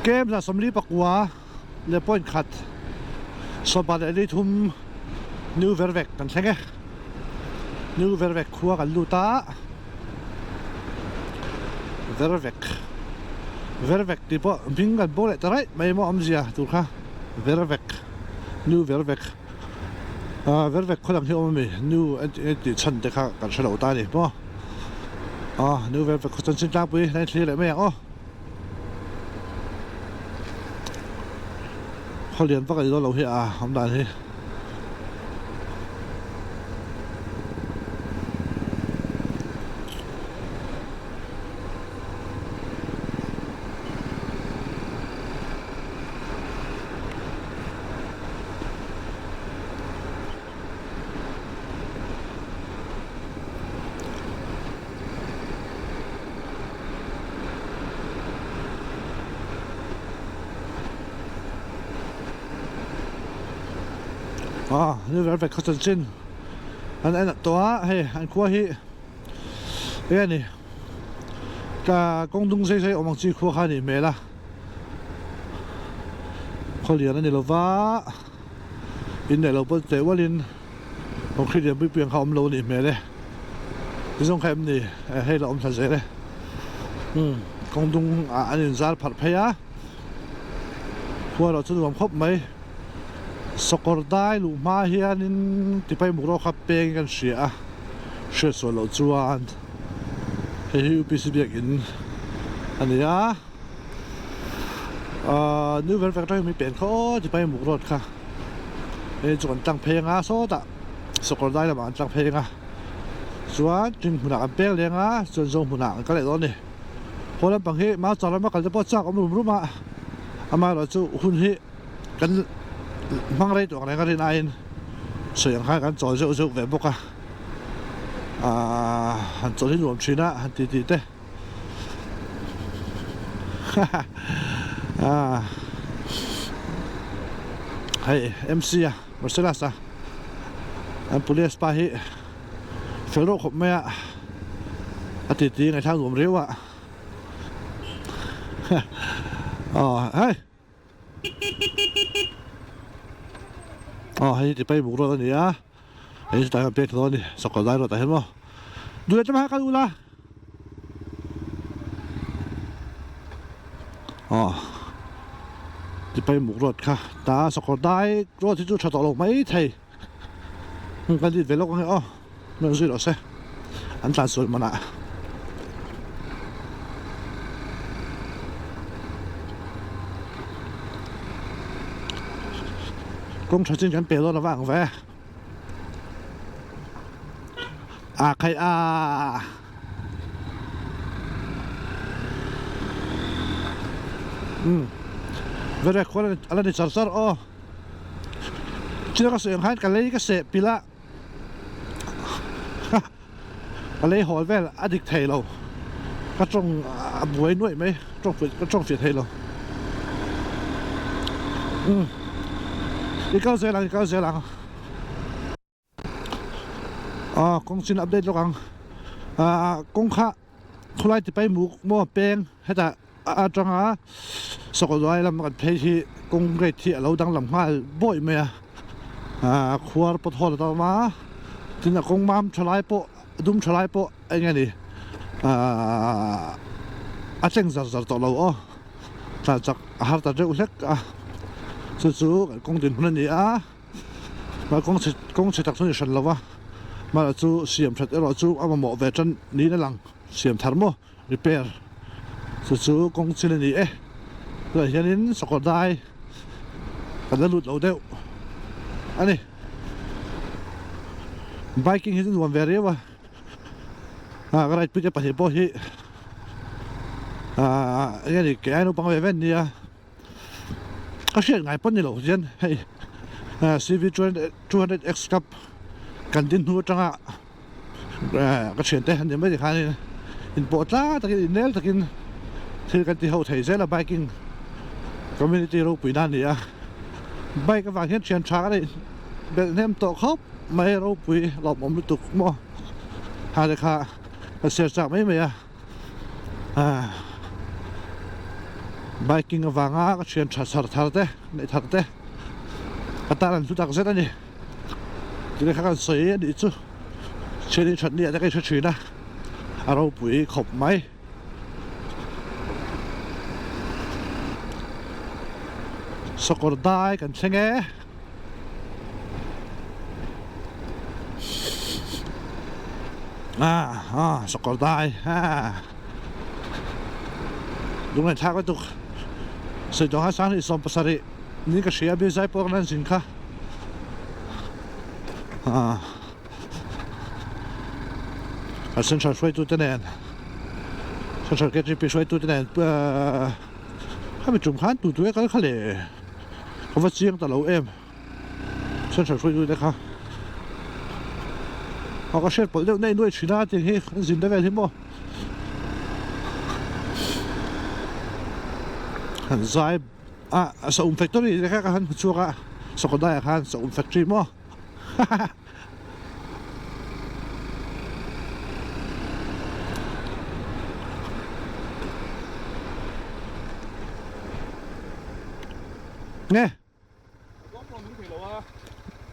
Kem 49 leh point khat sawpa leh li thum New Vervek kan thleng e. New Vervek khua kan lut a, Vervek Vervek tih pawh hming kan bo leh ta raih mai emaw awmzia tur kha Vervek New Vervek ah Vervek khaw dang hi awm ami New tih chhan te kha kan hre lo ta a ni maw ah New Vervek khaw chanchin tlangpui hlai thlir leh mai ang aw. Khaw lian vak a ni dawn lo hi a awm dan hi. Ah, ni ver vek khaw chanchin an en tawh a hei an khua hi eng a ni ka kawng dung zai zai awm ang chi khua kha a nih hmel a khaw lian a ni lova inneih loh pawh teh ualin Concrete lian pui pui ang kha awm lo a nih hmel e ti zawng kha em ni hei la awm thla zel e umm kawng dung ah an in zar pharh phei a khua erawh chu nuam khawp mai sawkawr dai luh hma hianin tipai muk rawh kha peng kan hria a hriat sual loh chuan hei hi U P C biakin a ni a ahh new vel vek atangin min pen kha aw tipai muk road kha. Hei chu kan tlang phei anga sawtah sawkawr dai lamah kan tlang phei anga chuan thing hmunah kan peng leng a chuan zawng hmunah kan kal leh dawn a ni haw lampang hi mau char lama kal te pawh chak awm rum rum a amaherawh chu hun hi kan hmang rei tawh ang reng a rin aiin sawi ang khan kan chawl zeuh zeuh ve bawk a ahh han chawlh hi nuam thin a han ti tih te. Hei MC a Marcellus a an police pa hi fel rawh khawp mai a a ti ti ngaihthlak nuam riau a aw hei aw hei ti pai buk rawt a ni a hei chutah hian pek dawn a ni sawrkar dai rawt ah hian maw duh leh tlem a kal ula. Aw tipai muk road kha ta sakawr dai road hi chu tha tawh lo mai thei hmun kan lut ve lawk ange aw hmun zui rawh se an tlan sual manah. Kawng tha chin kan pe dawn avang ve. A khai a. Umm Verek khuan a la ni char char aw. China ka sawi ang khan ka lei ka seh pilh a ka lei hawl vel a dik thei lo ka tawng a buai nuaih mai ka tawng fiah thei lo. Umm i kal zel ang i kal zel ang. Aw kawng chin update lawk ang ah kawng kha khawlai tipai muk maw peng hetah a atanga sakawlai lam kan phei hi kawng gate hi a lo danglam nghal bawih mai a ah khuar pawt hawn a tam a tin a kawng mam tha lai pawh a dum tha lai pawh eng nge ni ah a tleng zar zar tawh lo aw tlan chak a har ta deuh hlek a chu chu kan kawng dinhmun a ni a. Mahse kawng chhe kawng chhe tak chu a ni hran lo va, mahla chu siam that erawh chu a mamawh ve tan niin a lang, siam thar maw repair chu chu kawng chin a ni e, tunah hianin sakawr dai kan la lut lo deuh a ni, biking hi chu nuam ve riau a, ah ka ride pui te pahnih pawh hi ah eng nge ni ke ai naupang ve ve an nia. Ka hriat ngai pawn ni lo hian hei CV 200 X cup kan din hnu atanga ka thiante an ni mai tikhanin inpawh tlang takin innel takin thil kan ti ho thei zel a biking community ropui na a ni a bike avang hian thian tha ka neih belh hnem tawh khawp mai ropui lawmawm lutuk maw ha te kha ka share chak mai mai a. Biking avanga ka thian tha chhar thar te neih thar te ka tan an hlu tak zet a ni. Tih kha kan sawi a nih chu thian in that ni ah te ka inhre thin a, a ropui khawp mai. Sakawr dai kan thleng e. Ah, sakawr dai. Lunglei thlak lutuk sawi tawh kha sang hnih 70 ni ka hria a zai pawh ka lan zin kha a central hruaitu te nen central KTP hruaitu te nen khami tum khan tu tu e kal kha le ka va chiang ta lo em. Central hruaitu te kha a ka hriat pawlh deuh nei nuai thin a tiang hi an zin te vel hi maw han zai a saum factory te kha ka han hmu chhuak a Sakodai ah khan saum factory maw hahaha. Nge.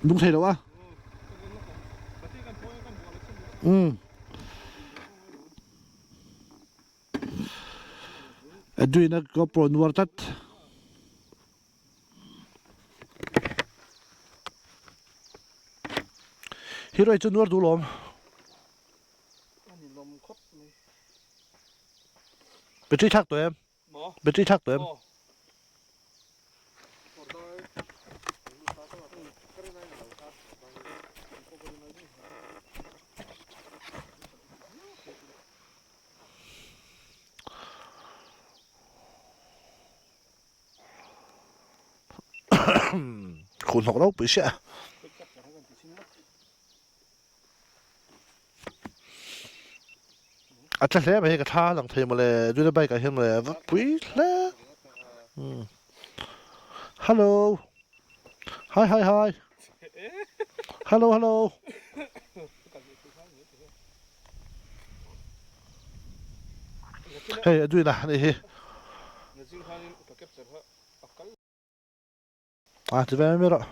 Nung thei lo a. Um. Edwin a GoPro nuar tlat. Hero hi chu nuar duh lawm. Battery thlak tawh em? Battery thlak tawh em? Khuh hnawk ropui sia. A tla hle mai hi ka thla lang thei mawle Duda bike ah hian mawle a va pui hle hello hi hi hi hello hello hei a duina a nih hi A ti ve mai rawh.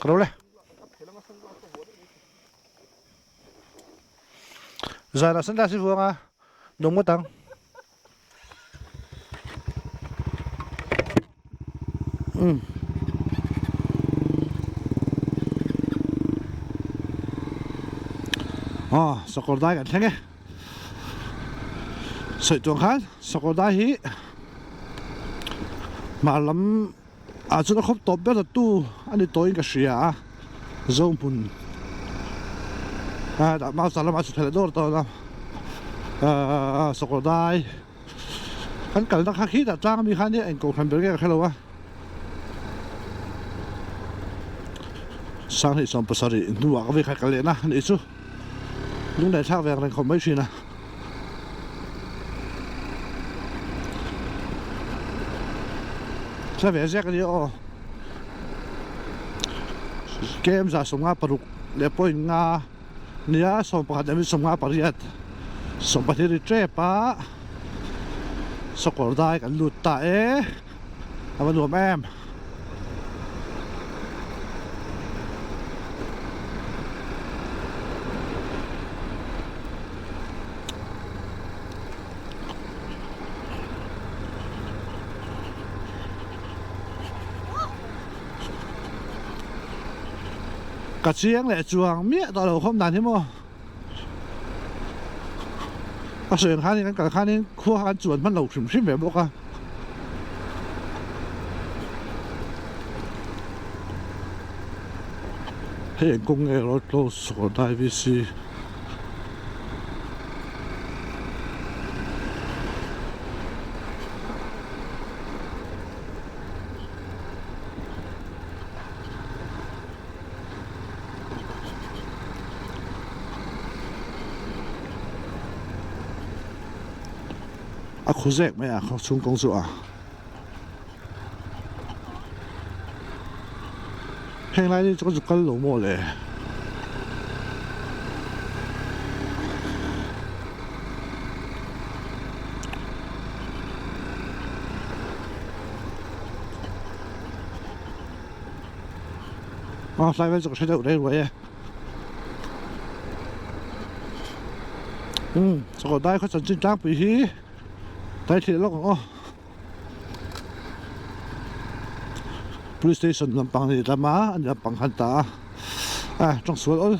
Ka lo le. Zan ah sunglass i vuang a nung ngawt ang. Um. Ah, sakawr dai kan thleng e. Sawi tuang khan sakawr dai hi hmar lam ah chuan a khawp tawp ber tu a ni tawhin ka hria a Zohmun ah Mausa lamah chu thla leh dawr tawh a ah sakawr dai kan kalna kha khitah tlang ami khan eng kohhran ber nge ka hrelo a Sanghnih 70 hnuah ka vei kha kal leh na a nih chu. Lunglei thlak ve ang reng khawp mai thin a. Thla ve zek a nia aw. Kem za 56 leh point nga nia 11 leh 58 12 ri tep a sakawr dai kan lut ta e a va nuam em. Ka chiang leh chuang miah tawh lo khawm dan hi maw a sawi ang khanin kan kal khanin khua kha kan chuan hman lo hrim hrim ve bawk a. Hei eng kawng nge road close Sawrtai VC. A khu zek mai a chhung kawng chu a heng lai ni chu ka zu kal lo maw le. Aw hlai vel chu ka hre deuh rei ruai e. Umm chawkawh dai khaw chanchin tlangpui hi dai thih lawk ang aw. Police station lampang a ni lam a, a ni lampang khan ta a, a tawng sual awl.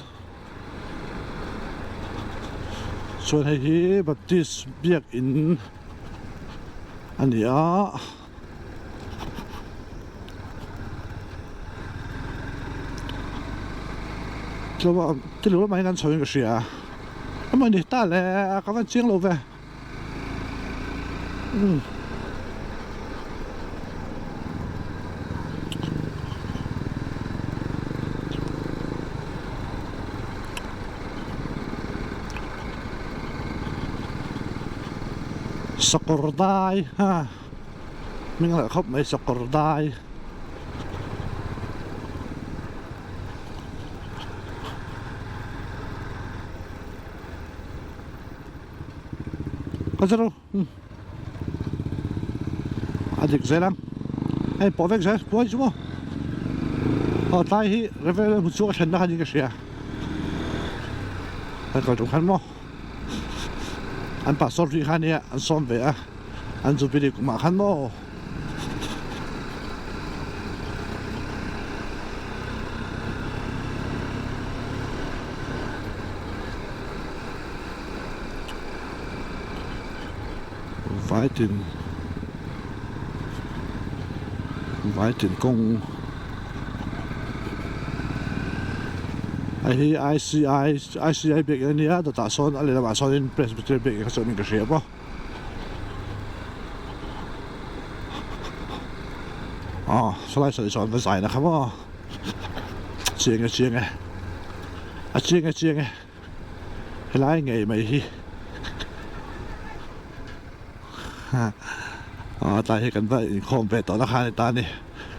Chuan hei hi Baptist biakin a ni a. Tlawm te lo lamah hian an chho in ka hria emaw ni ta le ka van chiang lo ve umm. Sakawr dai ha. Hming leh khawp mai sakawr dai. Ka zero a dik zel ang hei pawh vek zel puai chu maw aw tlai hi reverend hmu chu a thlenna kha niin ka hria kan kal tum khan maw. An pastor hlui kha nia an sawm ve a an jubilee kumah khan maw Vaitin Vaitin kawng Hei hi ICI ICI biak in a nia dawtah sawn a lehlamah sawnin Presbyterian biak in kha chuan in ka hria bawk. Aw sawlai sawi sawn va zaina kha maw chiang e chiang e a chiang e chiang e helai ngei mai hi aw tlai hi kan va inkhawm ve tawh na kha a ni ta a ni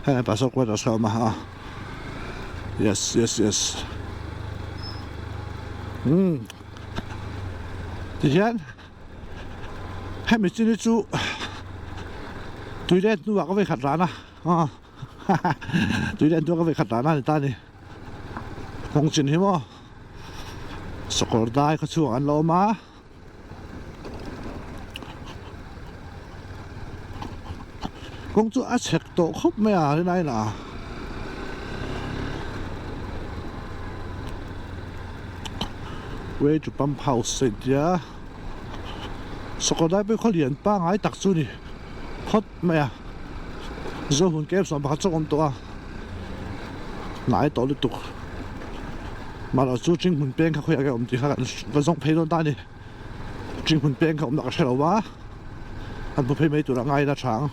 heng an pastor quarters kha a awm a aw. Yes yes yes umm tihian hemi chin hi chu tui let hnuah ka vei khat ran a aw tui let hnuah ka vei khat ran a ni ta a ni kawng chin hi maw sakawr dai khaw chhungah an la awm a. Kawng chu a chhek tawh khawp mai a rinai lah a. Way to pump house a intia sakawr lai pawh hi khaw lian pangngai tak chu a ni phawt mai a Zohmun camp 11 chu a awm tawh a hnai tawh lutuk mahlo chu Ṭinghmun peng kha khawiah nge a awm tih kha kan zawng phei dawn ta a ni. Ṭinghmun peng kha awmna ka hre lo va an hmu phei mai tur a ngaina tha ang.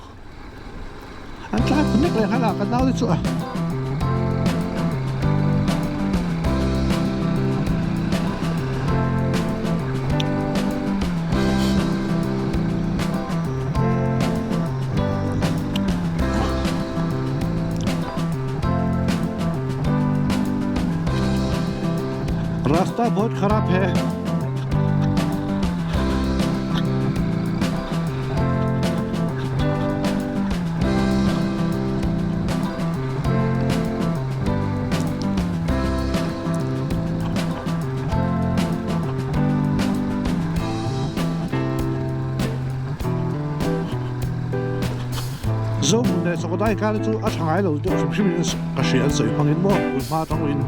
An tlai phu nek leh nghal a kan naute chu a. Rasta bahut kharap hai. Zohmun leh Chawkawdai kar chu a tha ngai lo deuh hrim hrim in ka hria an sawi hmangin maw tun hma atangin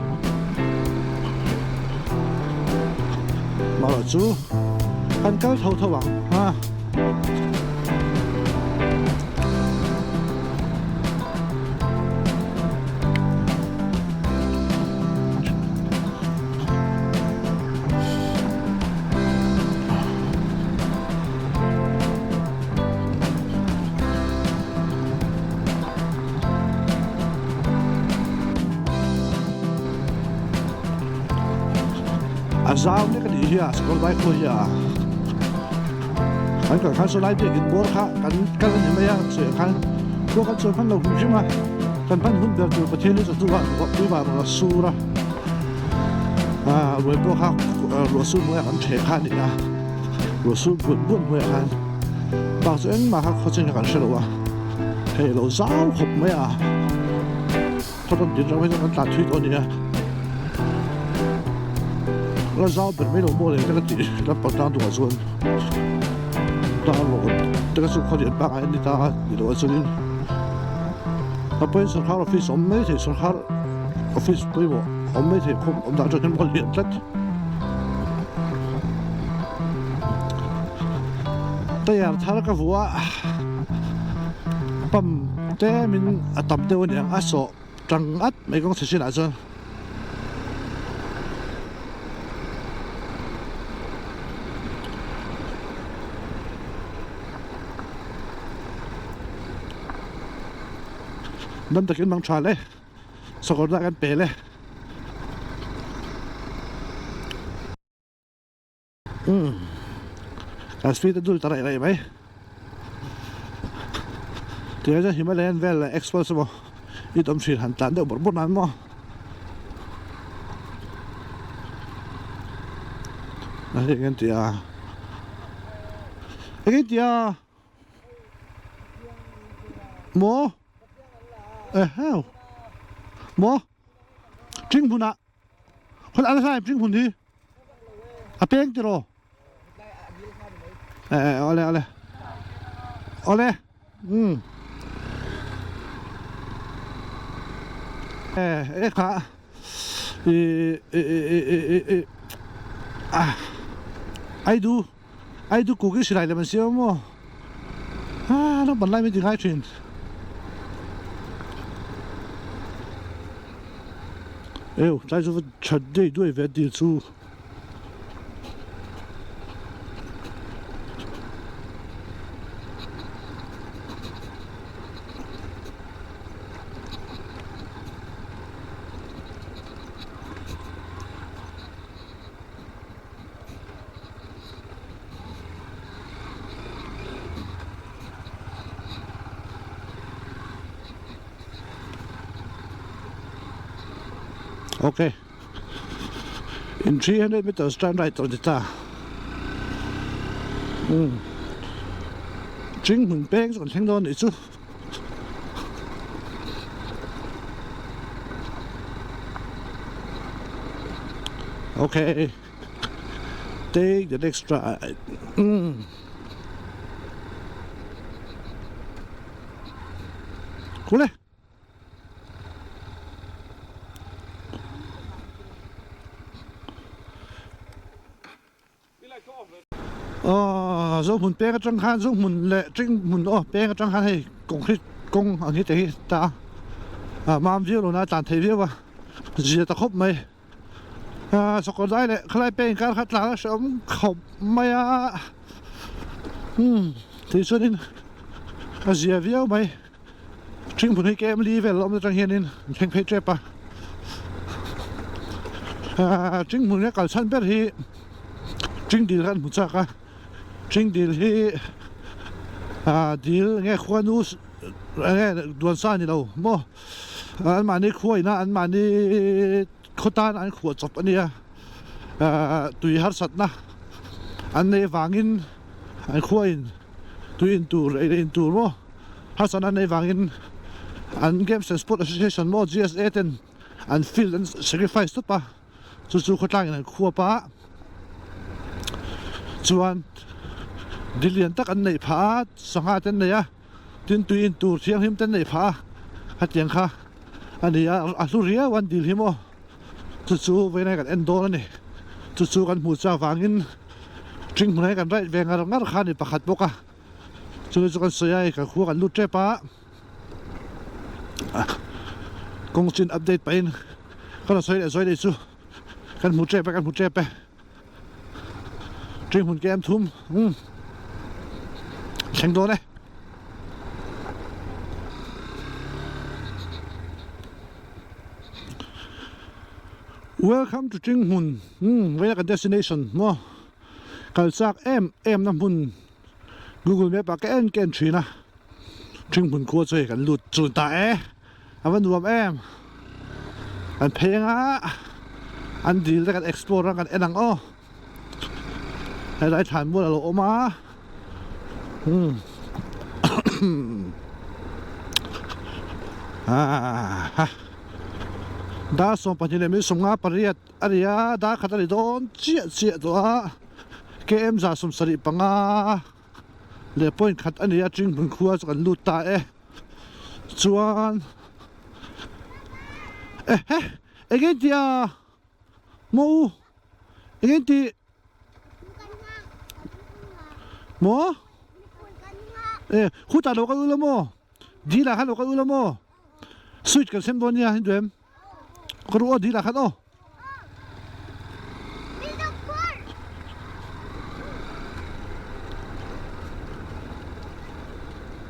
Mahlo chu kan kal tho tho ang ha. A zau nek a nih hi a sikawr vai khawi hi a kan kal khan saw lai biakin bawr kha kan kal a ni mai a sawi ang khan khua kan sawi hman lo hrim hrim a kan hman hun ber tur Pathian hi chawhnu ah ruahpui vang rawn a sur a ah ruai pawh kha ruah sur hnuaiah kan ṭheh kha a ni a ruah sur buan buan hnuaiah khan bak chu engmah kha khawcheng kha kan hre lo a hei a lo zau khawp mai a. Khaw rawn din reuh hi chuan kan tlan thui tawh a nia. La zau ber mai lo maw le te ka tih lampang tlang duhah chuan darlawn te ka chu khaw lian pangngai a ni ta a ni loh ah chuanin a pawiin sawrkar office awm mai thei sawrkar office pawimawh awm mai thei khawm awm dan atang hian maw lian tlat. Tyre thar ka vuah a pump tlemin a tam deuh a niang a sawh tang at mai kawng chhe chinah chuan. Dam takin mang tha le sakawr dah kan pel e. Umm kan speed a dul ta raih raih mai tunah chuan Himalayan vel leh Xpulse emaw i awm thin han tlan deuh bawrh bawrh nan maw a hei eng tia eng tia maw eheu maw ṭing hmunah khawi a la hlai ṭing hmun hi. A peng tiraw? Eh, ole, ole. Ole. Eh, eh kha. I i i i i i. Ah. Ai du. Ai du kuki silai lem an siam maw? Ah, naupang lai min ti ngai thin. Eu, tlai chu va that dei duai ve dil chu. Ok in 300 meters turn right tawh ni ta umm thing hmun peng chu kan thleng dawn anih chu. Ok take the next ride umm Kule Aw Zohmun peng atang khan Zohmun leh Ṭinghmun aw peng atang khan hei concrete kawng ang hi te hi ta a mam viau lo na a tlan thei viau a zia ta khawp mai ah sakawr dai leh khalai peng inkar kha tlan a hrehawm khawp mai a umm tichuanin a zia viau mai. Ṭhinghmun hi kem li vel a awm atang hianin an thleng phei ṭep a, aaa ṭhinghmun hi a kal chhan ber hi ṭhing dil kha an hmu chak a, ṭhing dil hi aaa dil enge khuanu enge duan sa a ni lo maw anmahni khua ina anmahni khaw tan an khuah chawp a nia aaa tui harsatna an neih avangin an khua in. Tui in tur ei leh in tur maw harsatna an neih vangin an Games and Sport Association maw GSA ten an field an sacrifice tawp a chu chu khawtlangin an khuap a chuan dil lian tak an neih phah a sangha te an nei a tin tui in tur thianghlim te an neih phah a hetiang kha a ni a a hlu riau an dil hi maw chu chu vawiin kan en dawn a ni chu chu kan hmuh chak vangin. Ṭing hmun hi kan raih ve ngar ngar kha a ni pakhat bawk a, chumi chu kan sawi a hei kan khua kan lut ṭep a, kawng chin update pahin ka rawn sawi leh sawi leh chu kan hmu ṭep e kan hmu ṭep e, ṭing hmun kem thum umm thleng dawn e. Welcome to Ṭinghmun umm vawiin a kan destination maw kal chak em em na hmun google map ah ka en ka en thin a Ṭinghmun khua chu hei kan lut chun ta e a va nuam em kan phei anga an dil te kan explore a kan en ang aw helai thlan mual alo awm a umm ah ha. Dar 12 leh minute 58 a ni a, dar khat a ni dawn chiah chiah tawh a, KM 75 leh point khat a ni a, Ṭinghmun khua chu kan lut ta e. Chuan ehe eng nge tia maw u eng nge tih maw e khutah lo kal ula maw dil ah khan lo kal ula maw switch kan sem dawn nia heng duh em ka ruh aw dil ah khan aw.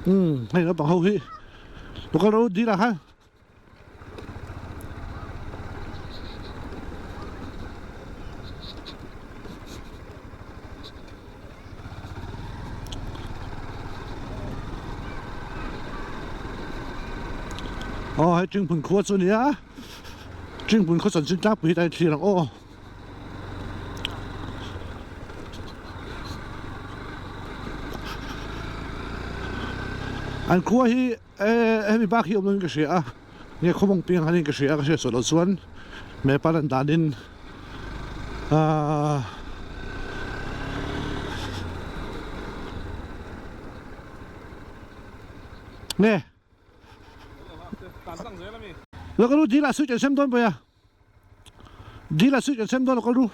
Umm hei naupang ho hi lo kal rawh u dil ah khan. Aw hei Ṭinghmun khua chu a ni a Ṭinghmun khaw chanchin tlangpui hi tlai thlir ang aw. An khua hi eh hemi bak hi awm lovin ka hria a nge khawmawng piang han in ka hria a ka hriat suah loh chuan map a lan danin ahh nge lo ka lu dil ah switch an sem dawn pawh a dil ah switch an sem dawn lo ka lu.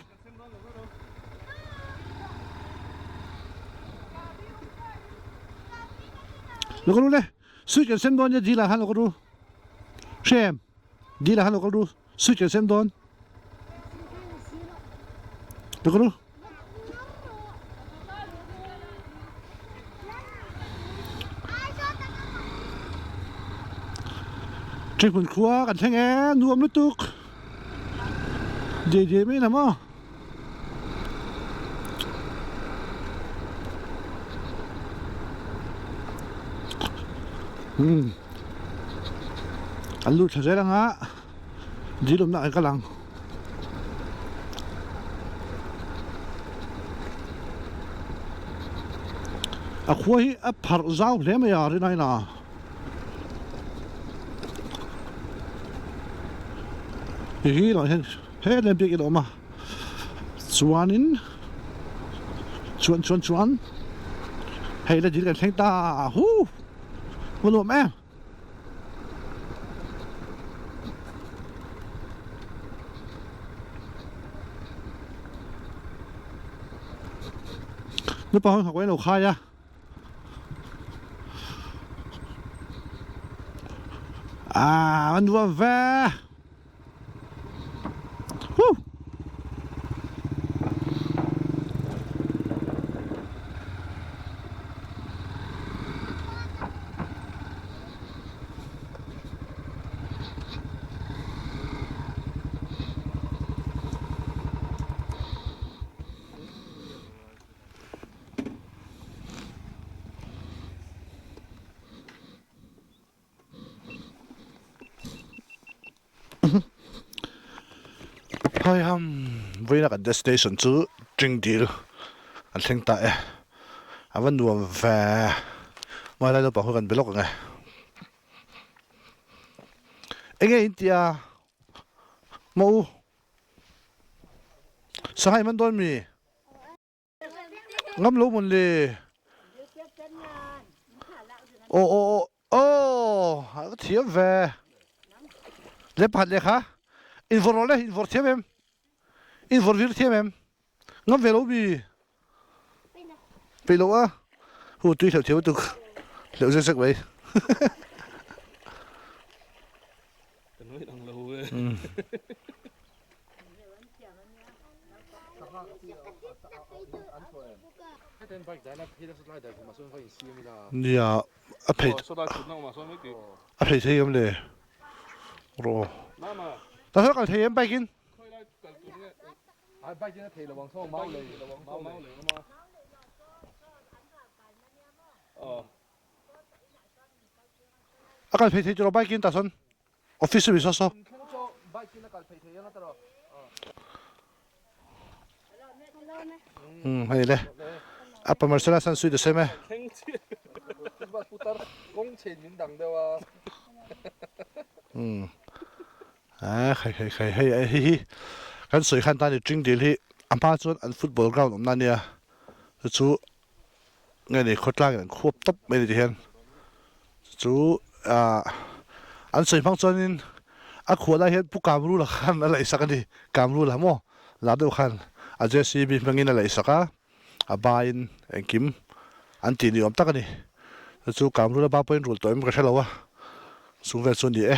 Lo ka ru le switch kan sem dawn nia dil ah khan lo ka ru hre em dil ah khan lo ka ru switch kan sem dawn lo ka ru. Ṭihhmun khua kan thleng e nuam lutuk diai diai mai a ni maw. Umm an lut thla zel ang a dil awmna ah an kal ang. A khua hi a pharh zau hle mai a rinai na. Hi lah hian he lem bik in a awm a chuanin chuan chuan chuan hei la dil kan thleng ta hu va nuam em. Naupang ho in hakuai an lo khai a. Ah, an nuam ve. Woo! Haiham vawiina kan destination chu Ṭing dil an thleng ta e a va nuam ve mawi lai naupang ho kan be lawk ang e enge in tih a maw u sangha i man dawn mi? Ngam lo mawn le. Aw aw aw aw ka thiam ve. Le pakhat le kha. In vawr rawh le in vawr thiam em. In vawr vir thiam em. Ngam ve lo mi. Pe lo a. Hu tui hleuh thiam tuk. Hleuh zek zek mai. Nia a phei a phei thei em le rawh ta saw kal thei em bike in a kal phei thei tawh lo bike in tah sawn. Office ami saw saw. Um hei le apa Marcela san sui the same e. Um. Aaa khai khai khai hei hei hi kan sawi khan tan i tring dil hi a hma chuan an football ground awmna ania chu chu nge ni khawtlang in an khuap tawp mai ani ti hian chu ah an sawi hmang chuanin a khuah lai hian pu Kamrula khan a laih sak a ni Kamrula maw lar deuh khan a J C B hmangin a laih sak a a baiin engkim an tih ni awm tak a ni chu chu Kamrula ba pawhin rul tawh em ka hre lo a chung vel chu a ni e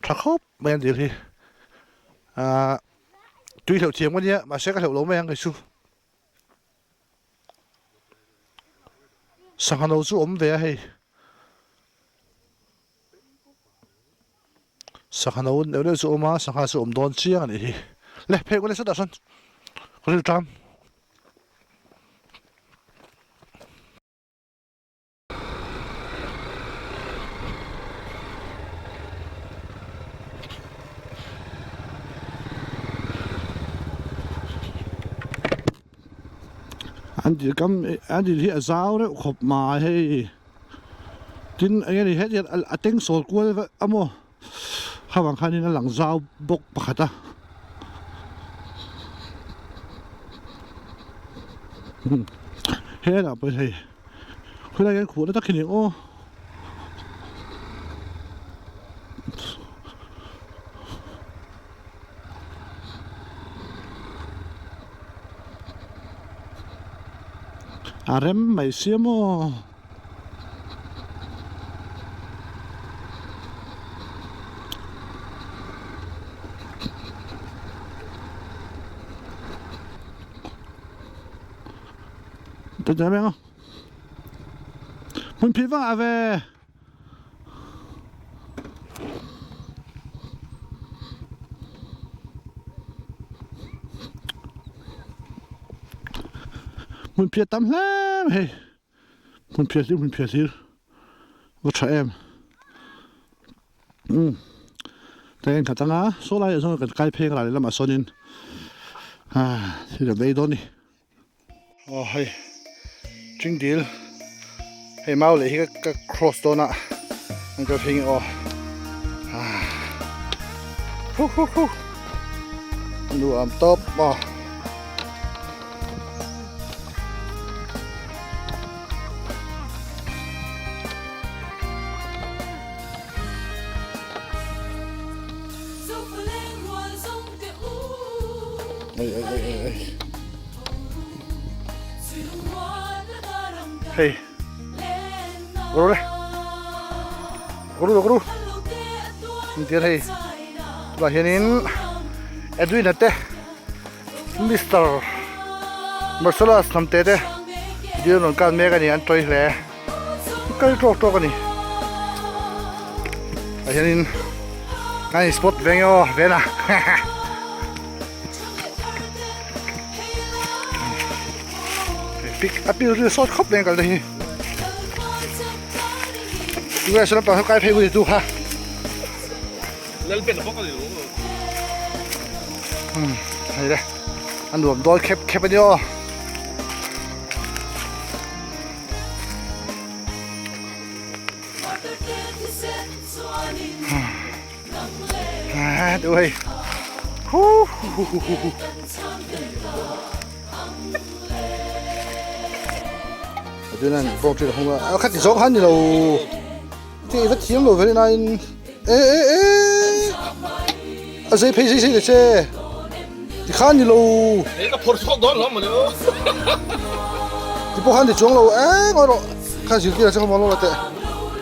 tha khawp mai an dil hi ah tui hleuh thiam ka nia mahse ka hleuh lo mai ang kei chu. Sangha no chu awm ve a hei sangha no neuh neuh chu awm a sangha chu awm dawn chiang a nih hi le phei kual sawtah sawn ka rilru ṭam. An dil kam an dil hi a zau reuh khawp mai hei tin eng nge ni heti hian a teng sawl kual vek a maw kha vang khanin a lang zau bawk pakhat a helah pawh hei khawilai hian khuh na tak hi ni ang aw. A rem mai sia maw. Hmunphiah vang ah ve. Hmunphiah tam hle mai hei hmunphiah hlir hmunphiah hlir va tha em umm ta en khat anga saw lai ah sawn kan kai phei ral lamah sawnin ah thil kan ei dawn a ni. Aw hei tring dil hei mau leh hi ka cross dawn a an kal phei nge aw hu hu hu nuam tawp maw. Ây ây ây ây ây. Hei. Guru le. Guru guru. Intir hei. Tunah hianin Edwin a te Mister Marcellus hnamte te dil rawn kan mek a ni an tawi hle. Kal tawk tawk a ni. Ah hianin kan in spot ve nge aw vena. Pick a pil ril sawt khawp mai ang kal te hi. US lampang saw kai phei pui tu kha. Lalpen a bawk a ni lo. Hei le a nuam dawn khep khep a ni aw. Ui hei hu hu hu hu hu. Tunan bawng ṭin a hung a, a khati zawng khan ni lo. Ti va thiam lo ve na in e e e a zei phei zei zei le che ti khan ni lo. E ka phawrh chhuak dawn lo mawle aw. Ti pawh khan ti chuang lo e ngawi rawh kha zirtir ah chuan ka lo la teh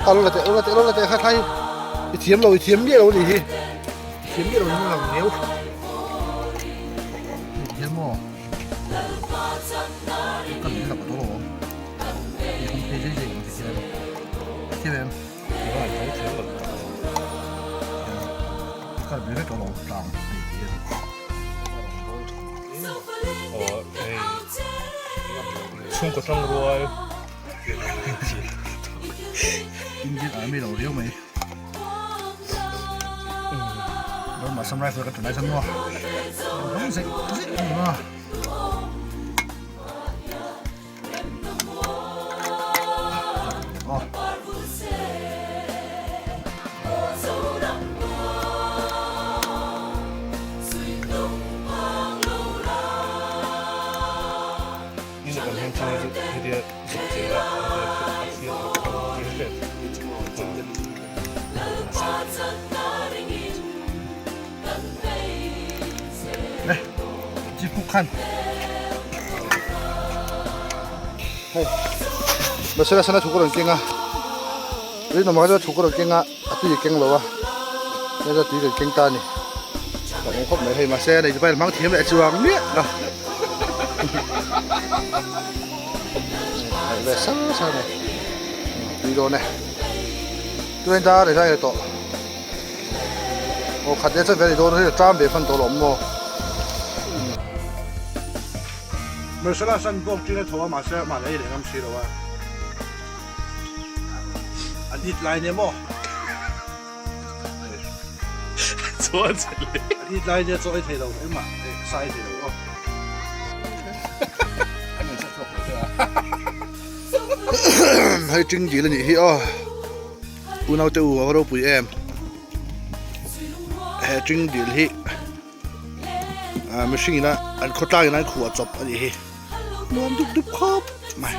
a lo la teh lo la teh lo la teh kha thlai i thiam lo i thiam miah lo a nih hi i thiam miah lo ni lang neu i thiam maw ka min la ka dawn lo i hawng phei zai zai ang ti hian thiam em ka be vek lo tlang hei ti hian Chhungkaw tang rual Indian Army lo riau mai Burma Assam Rifle ka tunai chuan maw zek zek a ni maw. khan. Hei Marcela sana thu ka rawn keng a rinawm kha chu thu ka rawn keng a a tui a keng lo a hei chu tui kan keng ta a ni ka awm khawp mai hei mahse nei chu hmang thiam leh chuang miah lo hei ve sar sar mai tui dawn e tui dar a zai tawh aw khat leh chuan ve ni dawn hei tram ve hman tawh lo awm maw. Marcela san bawk chin a tho a mahse amah leh ei leh ngam si lo a an it lai nia maw Chuan che le. An it lai nia chaw ei thei lo engmah sa ei thei lo aw. Hei ting dil a nih hi aw unaute u a va ropui em he ting dil hi ah mihring ina an khawtlang ina an khuah chawp a nih hi nuam dup dup khawp mai.